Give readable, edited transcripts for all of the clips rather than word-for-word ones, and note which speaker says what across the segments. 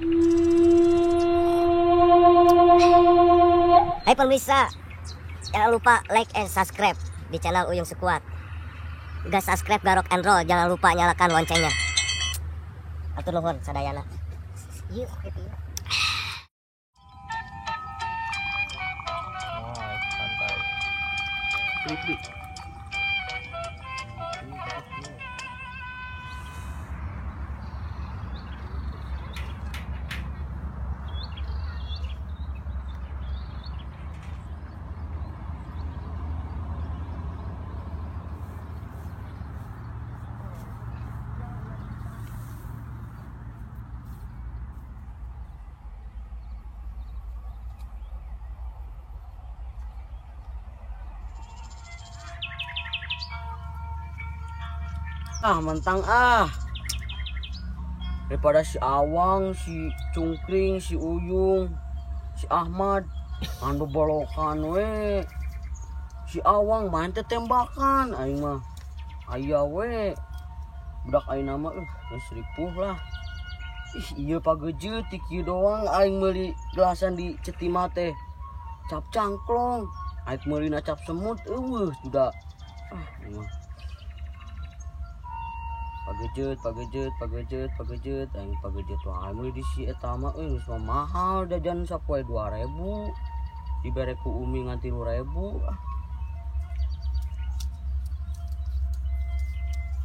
Speaker 1: Hai pemirsa, jangan lupa like and subscribe di channel Uyung Sekuat. Gak subscribe gak rock and roll, jangan lupa nyalakan loncengnya. Atur nuhun sadayana. Yuk, gitu ya.
Speaker 2: Oh, santai. Klik.
Speaker 3: Ah, mentang ah. Daripada si Awang, si Cungkring, si Uyung, si Ahmad anu bolokan we. Si Awang main teh tembakan aing mah. Aya we. Budak aing nama geus ripuh lah. Ih, ieu pagejeut ti kieu doang aing meuli gelasan di Cetima teh. Cap cangklong, aing meulina cap semut eueuh sudah. Ah, aing mah. Pagejeut, aing pagejeut wae meuli di si eta mah euy geus mahal jajan sapoe 2000. Dibere ku Umi ngan 3000. Ah.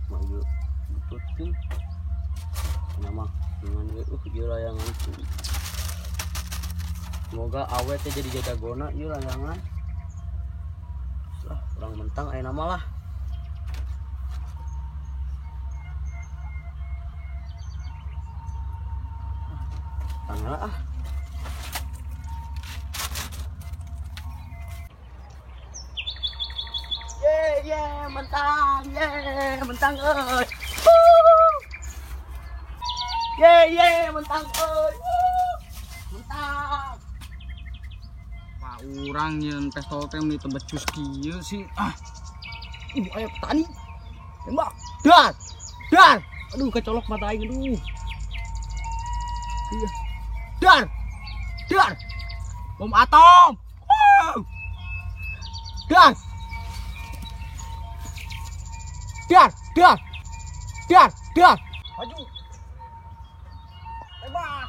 Speaker 3: Mah ieu bututkeun. Kana mah dengan we ieu layangan. Semoga awet teh jadi jadagona ieu layangan. Lah, urang mentang ayeuna mah lah. Ah. Ye mentang, ye mentang euy. Ye mentang euy. Mentang.
Speaker 4: Pak urang nyeun pistol teh meuni teu becus kieu sih. Ah. Ibu aya petani. Tembak. Dar. Dar. Aduh kecolok mata aing aduh. Iya. Dar. Dar. Bom atom. Wow. Dar. Dar, dar. Dar, dar. Maju. Tembak.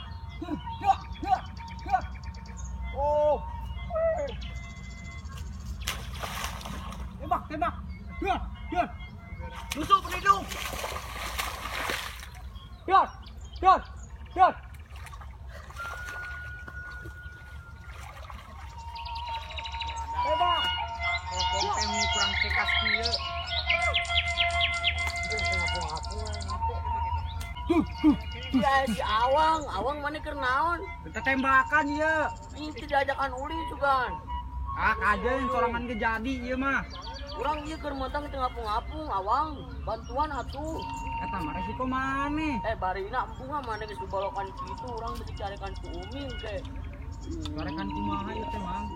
Speaker 4: Dar, dar, dar. Oh. Tembak, tembak. Dar, dar. Tusuk pelindung. Dar, dar, dar. Kurang cekas kieu.
Speaker 3: Ya si Awang, Awang mana keur naon?
Speaker 4: Kita tembakan ieu.
Speaker 3: Ini diajakan ulin sugan.
Speaker 4: Ah, kajeun sorangan ge jadi ieu mah.
Speaker 3: Urang ieu keur mentang teu ngapung-ngapung, Awang. Bantuan atuh.
Speaker 4: Eta mah resiko maneh.
Speaker 3: Barina embung mah maneh geus dibolokan kitu, urang beuti carekan ku Uming teh.
Speaker 4: Carekan kumaha ieu teh, Mang?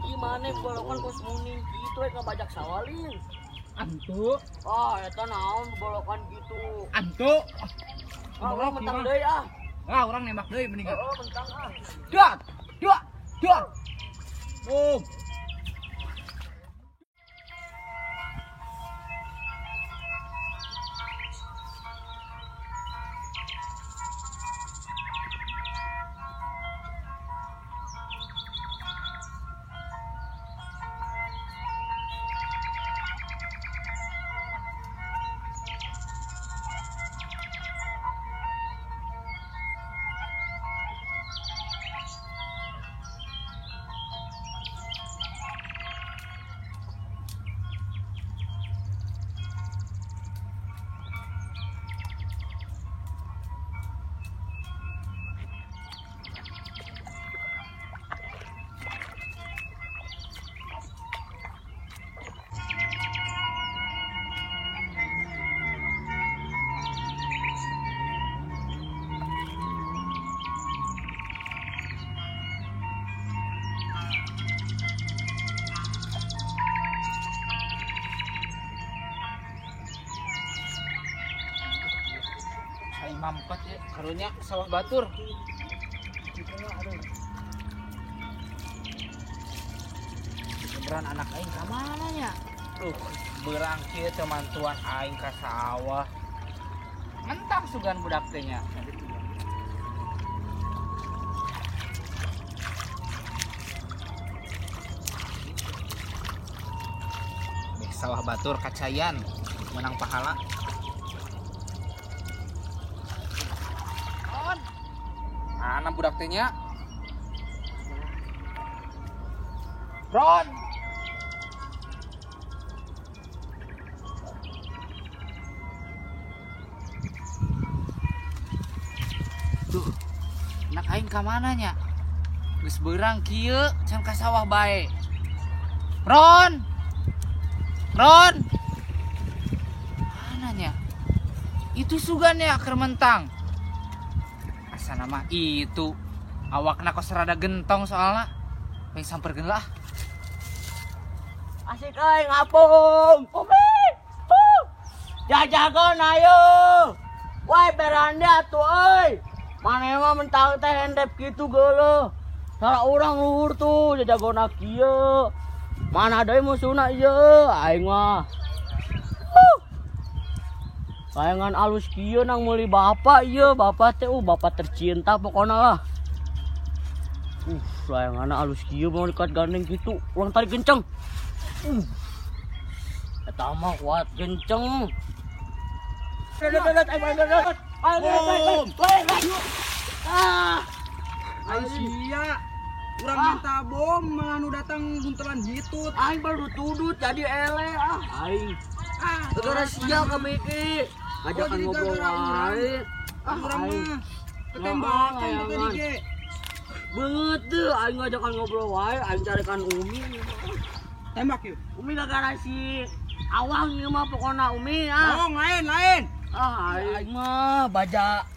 Speaker 3: Ieu maneh bolokan kos muning kitu rek ngabajak sawalin.
Speaker 4: Antu.
Speaker 3: Ah, eta naon bolokan kitu.
Speaker 4: Antu.
Speaker 3: Ah, urang mentang deui ah.
Speaker 4: Ah, urang nembak deui mending.
Speaker 3: Heeh, mentang ah.
Speaker 4: Dar. Dar. Dar. Bom. Mampet ya, karunya sawah batur. Aduh. Beneran anak aing ka mana nya? Berang kieu teh mantuan aing ka sawah. Mentang sugan budak teh nya. Beh sawah batur kacayan menang pahala. Mana budak teh nya? Ron. Duh, anak aing ka mana nya? Geus beurang kieu can ka sawah bae. Ron. Ron. Mana nya? Itu sugan ya keur mentang. Asa nama itu awakna kos rada gentong soalna. Pengen samperkeun lah.
Speaker 3: Asik euy ngapung. Umi. Jajagon ayo. Woi beranda atuh euy. Maneh mah mentang teh hendep kitu geuleuh. Salah urang luhur tuh jajagona kieu. Mana deui musuhna ieu aing mah. Layangan alus kieu nang meuli bapak ieu, bapak teh bapak tercinta pokona lah. Layangan alus kieu mau dikat gandeng kitu, urang tarik kenceng. Eta mah kuat kenceng.
Speaker 4: Ai sia. Urang minta bom malah nu datang buntelan hitut.
Speaker 3: Aing baru tudut jadi ele ah. Aing. Gara sia ka Miki. Ngajakan ngobrol wae.
Speaker 4: Ah urang mah ketembakan tadi ge.
Speaker 3: Beungeut teu aing ngajakan ngobrol wae, aing carekan Umi.
Speaker 4: Tembak yuk.
Speaker 3: Umi gara si Awang ieu mah pokona Umi ah.
Speaker 4: Oh, lain.
Speaker 3: Ah, aing mah baja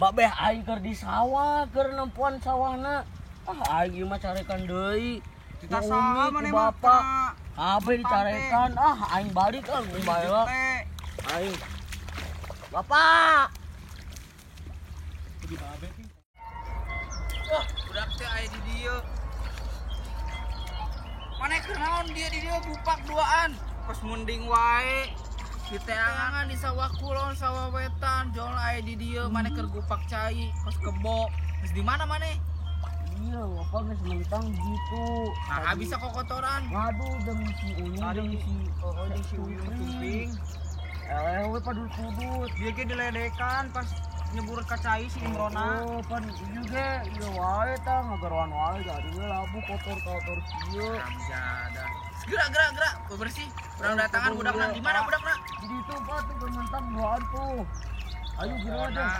Speaker 3: babeh aing keur di sawah, keur nempuan sawahna. Ah, aing mah carekan deui.
Speaker 4: Kita saha maneh mah
Speaker 3: bapak. Kabeh dicarekan. Ah, aing balik ah bae lah. Aing. Bapak.
Speaker 4: Wah, budak teh aya di dieu. Maneh keur naon dia di dieu bupak duaan. Kos munding wae. Diteangan di sawah kulon, sawah wetan, jol aya di dieu maneh keur gupak cai, kos kebo. Geus di mana maneh?
Speaker 3: Iya, bapak geus mentang gitu.
Speaker 4: Nah, bisa kokotoran.
Speaker 3: Waduh, jeung si Uyung, jeung si Uyung Cungkring. We padul kudut.
Speaker 4: Dia ge diledekan pas nyebur ka cai si Imrona.
Speaker 3: Oh, pan ieu ge ieu wae tah ngagaroan wae jadi we labu kotor-kotor kieu.
Speaker 4: Ramjada. Gerak gerak gerak, bebersih. Urang datangan budakna di mana budakna?
Speaker 3: Di ditu Pak tuh mentang duaan tuh. Ayo geura deh.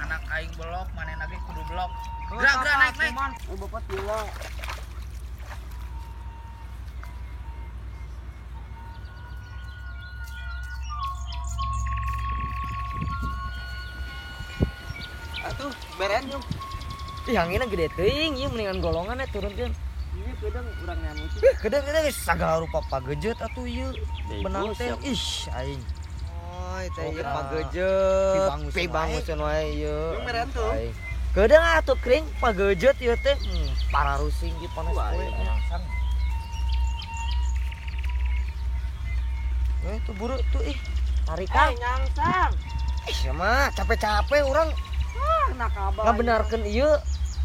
Speaker 4: Anak aing belok, manehna ge kudu belok. Gerak gerak naik naik.
Speaker 3: Oh, bapak tila.
Speaker 2: Atuh, beren yuk.
Speaker 3: Ih, anginna gede teuing, ieu mendingan golongan ya turunkeun.
Speaker 2: Ieu kedeung urang nyamu sih.
Speaker 3: Kedeung geus sagala rupa pagejeut atuh ieu. Benang teh ih aing.
Speaker 2: Oh, teh ieu pagejeut. Pibanguseun wae ieu. Beren tuh.
Speaker 3: Kedeung atuh kring pagejeut ieu teh. Parah rusing ieu panas poe. Tuh buru tuh ih. Tarikan.
Speaker 2: Nyangsang.
Speaker 3: Ih, mah capek-capek urang.
Speaker 2: Nah, kabel.
Speaker 3: Ngabenarkeun ieu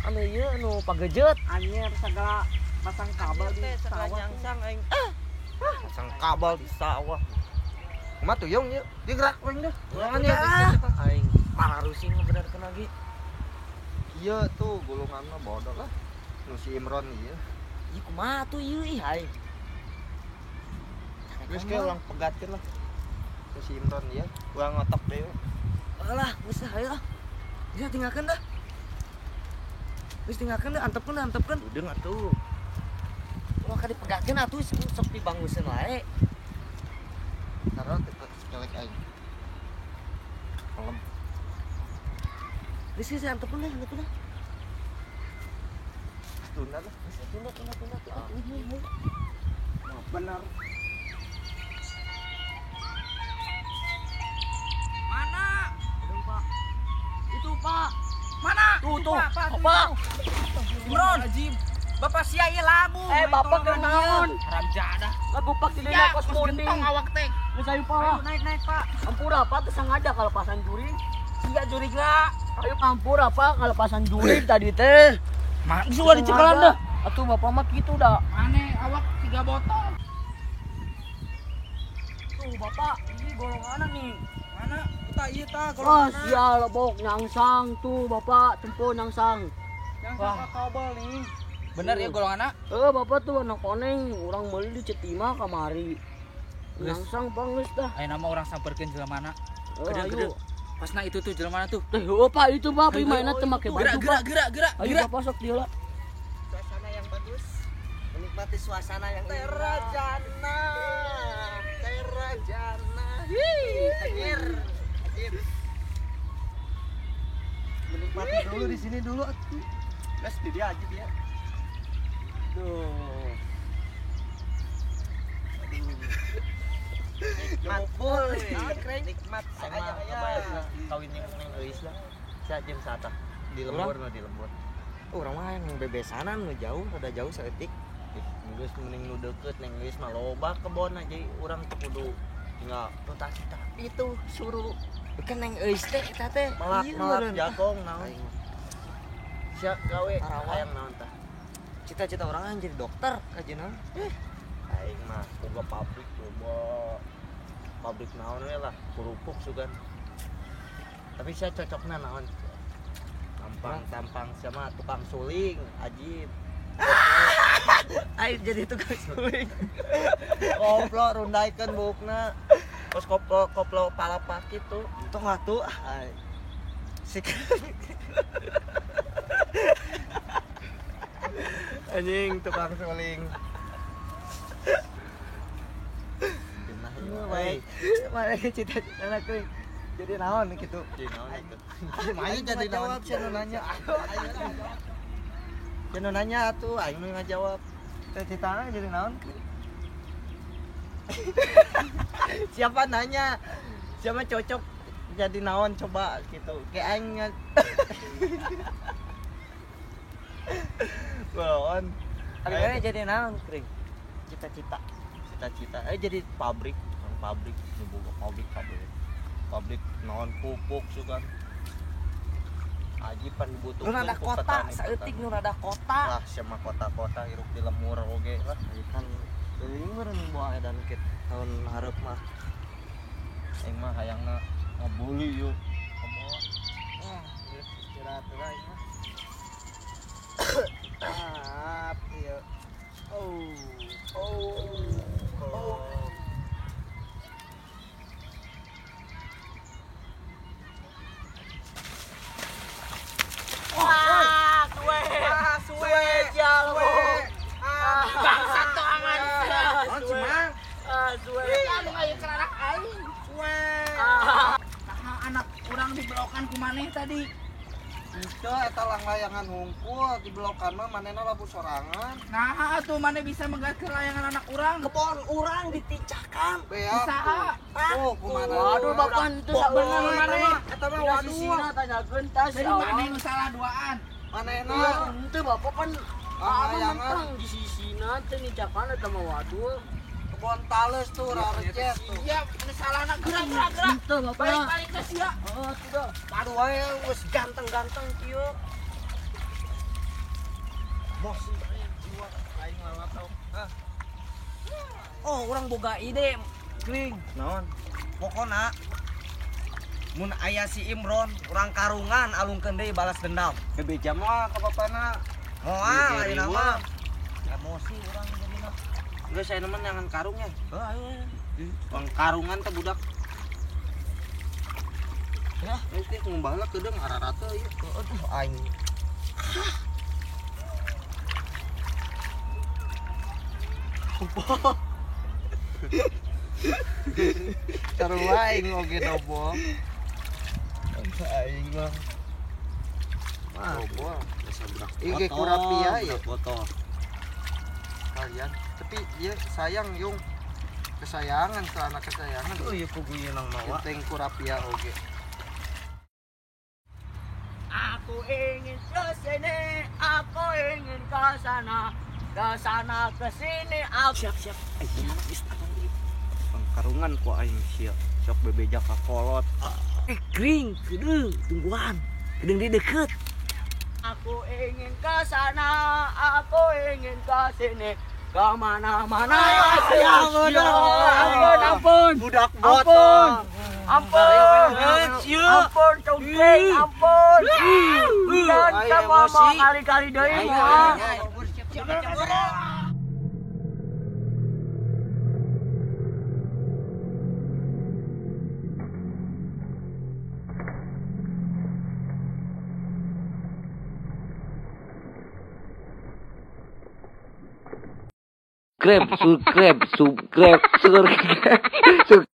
Speaker 3: anu ieu anu pagejeut.
Speaker 2: Anjir segala pasang kabel di sawah. Nyangsang aing. Pasang kabel di sawah. Kumaha tuh yung ieu? Digerak aing deh.
Speaker 3: Ulangan ya. Aing parah rusing ngabenarkeun lagi.
Speaker 2: Ieu tuh gulunganna bodoh lah. Nu si Imron ieu.
Speaker 3: Ieu kumaha tuh ieu ih aing.
Speaker 2: Geus ke urang pegatkeun lah. Nu si Imron ieu, urang ngotok deui.
Speaker 3: Alah, geus lah ayo lah. Bisa tinggalkan dah. Geus tinggalkan dah, antepkeun dah, antepkeun.
Speaker 2: Udeung atuh.
Speaker 3: Ulah ka dipegatkeun atuh sok dibanguseun wae.
Speaker 2: Taruh sekelek aing. Kalem.
Speaker 3: Geus geus antepkeun dah, antepkeun dah.
Speaker 2: Tunda lah.
Speaker 3: Tunda tunda tunda tuh.
Speaker 2: Nah, benar.
Speaker 4: Mana?
Speaker 3: Aduh, Pak. Itu, Pak.
Speaker 4: Mana?
Speaker 3: Tuh, tuh.
Speaker 4: Pak,
Speaker 3: Pak.
Speaker 4: Imron. Bapak sia ieu labu.
Speaker 3: Bapak keur naon?
Speaker 4: Haram jadah.
Speaker 3: Ngagupak di dina kos munding.
Speaker 4: Awak teh.
Speaker 3: Geus ayo Pak.
Speaker 4: Naik Pak.
Speaker 3: Ampura Pak teu sengaja kalepasan juring.
Speaker 4: Sia juringna.
Speaker 3: Ayo ampura Pak kalepasan juring tadi teh.
Speaker 4: Mah geus ulah dicekelan dah.
Speaker 3: Atuh bapak mah kitu dah.
Speaker 4: Mane awak 3 botol.
Speaker 3: Tuh bapak, ini golongan nih.
Speaker 4: Mana? Tah ieu tah golongan.
Speaker 3: Ah, sia lebok nyangsang tuh bapak, tempo nyangsang.
Speaker 2: Nyangsang kabel nih.
Speaker 4: Bener ya golongan?
Speaker 3: Bapak tuh anak koneng, urang meuli di Cetima kamari. Nyangsang pangeus dah.
Speaker 4: Ayeuna mah urang samperkeun jelemana. Gede-gede. Pasna itu tuh jelemana tuh.
Speaker 3: Teh, heueuh Pak, itu Pak, mainna teu make baju.
Speaker 4: Gerak gerak.
Speaker 3: Ayo Bapak sok dieu lah.
Speaker 2: Suasana yang bagus. Menikmati suasana yang Terajana. Terajana. Anjir. Anjir. Menikmati dulu di sini dulu atuh. Geus di dia aja dia. Duh. Nikmat boleh. Nikmat saya kawin yang neng euis lah. Saya jam sata di lembur mah di lembur. Urang mah yang bebesanan nu jauh, rada jauh saeutik. Geus mending nu deukeut neng euis mah loba kebon aja urang teu kudu tinggal rotasi tapi itu suruh kan neng euis teh eta teh malak jagong naon. Sia gawe hayang naon tah. Cita-cita orang jadi dokter kajeuna. Aing mah boga pabrik loba. Pabrik naon we lah, kerupuk sugan. Tapi saya cocokna naon? Tampang-tampang sama tukang suling, ajib. Aing jadi tukang suling. Koplo rundaikeun buukna. Kos koplo palapak kitu. Tong atuh. Sik. Anjing tukang suling. Mana cita-cita kering. Jadi naon gitu. Jadi naon itu. Ayo jadi naon sia nu nanya. Sia nu nanya atuh aing nu ngajawab. Cita-citana jadi naon? Siapa nanya? Siapa cocok jadi naon coba gitu. Kayak aing Bon.
Speaker 3: Akhirnya jadi naon kering?
Speaker 2: Cita-cita. Cita-cita. Jadi pabrik, pabrik, pabrik, pabrik. Pabrik naon pupuk sugan. Aji pan dibutuhkeun.
Speaker 3: Nu rada kota, saeutik nu rada kota.
Speaker 2: Lah sama kota-kota hirup di lemur oge lah. Kan teuing meureun moal edan kit tahun hareup mah. Aing mah hayangna ngabuli yuk. Komo. Wah, geus istirahat heula aing mah. Ah, iya. Oh. Oh. Oh.
Speaker 3: Wah, suwe. Wah, suwe jalo.
Speaker 4: Bangsat toangan.
Speaker 2: Naon sih, Mang?
Speaker 3: Ah, suwe.
Speaker 4: Anu aya kerarak aing.
Speaker 2: Suwe.
Speaker 4: Nah, anak urang dibelokan ku maneh tadi.
Speaker 2: Itu eta langlayangan hungkul dibelokan mah manehna labu sorangan.
Speaker 4: Nah, atuh maneh bisa megatkeun layangan anak urang.
Speaker 3: Kebon urang diticakan.
Speaker 4: Saha?
Speaker 2: Oh, kumaha?
Speaker 3: Waduh, bapak itu sabenerna
Speaker 2: maneh. Eta mah waduh.
Speaker 3: Sisina tanyakeun tas.
Speaker 4: Jadi maneh nu salah duaan.
Speaker 2: Manehna.
Speaker 3: Henteu bapak pan layangan di sisina teh nicakan eta mah waduh.
Speaker 2: Kebon tales tuh rarecet tuh.
Speaker 4: Iya, nu salahna gerak gerak gerak.
Speaker 3: Henteu bapak.
Speaker 4: Balik-balik ke sia.
Speaker 3: Heeh, sudah.
Speaker 2: Aduh wae geus ganteng-ganteng kieu. Emosi jiwa aing lewat tau. Hah.
Speaker 3: Oh, urang boga ide, Kling.
Speaker 2: Naon? Pokona mun aya si Imron, urang karungan alungkeun deui balas dendam. Bebeja mah ka bapana. Moal ayeuna mah. Emosi urang jadina. Geus aya nemen jangan karungnya. Heuh ayo. Bang karungan teh budak. Ya, geus ngumbahna kedeung ararate ieu. Aduh aing. Sarua aing oge dobol. Aing mah. Dobol. Ieu ge kurapia ya botol. Kalian, tapi ieu sayang yung kesayangan celana kesayangan. Oh iya kugu ieu nang mawa. Genteng kurapia oge.
Speaker 4: Aku
Speaker 3: Aku ingin ke sini, aku ingin ke sana, ke sana ke sini. Aku
Speaker 2: Siap siap. Pangkarungan ku aing sia. Sok bebeja ka kolot.
Speaker 3: Kering, kedeung, tungguan. Kedeung di deket. Aku ingin ke sana, aku ingin ke sini, ke mana-mana. Ampun, ampun, ampun.
Speaker 2: Budak
Speaker 3: Ampun. Ampun. Ampun, cungkring, ampun. Dan kamu mau kali-kali deui mah.
Speaker 5: Subscribe, subscribe, subscribe, subscribe.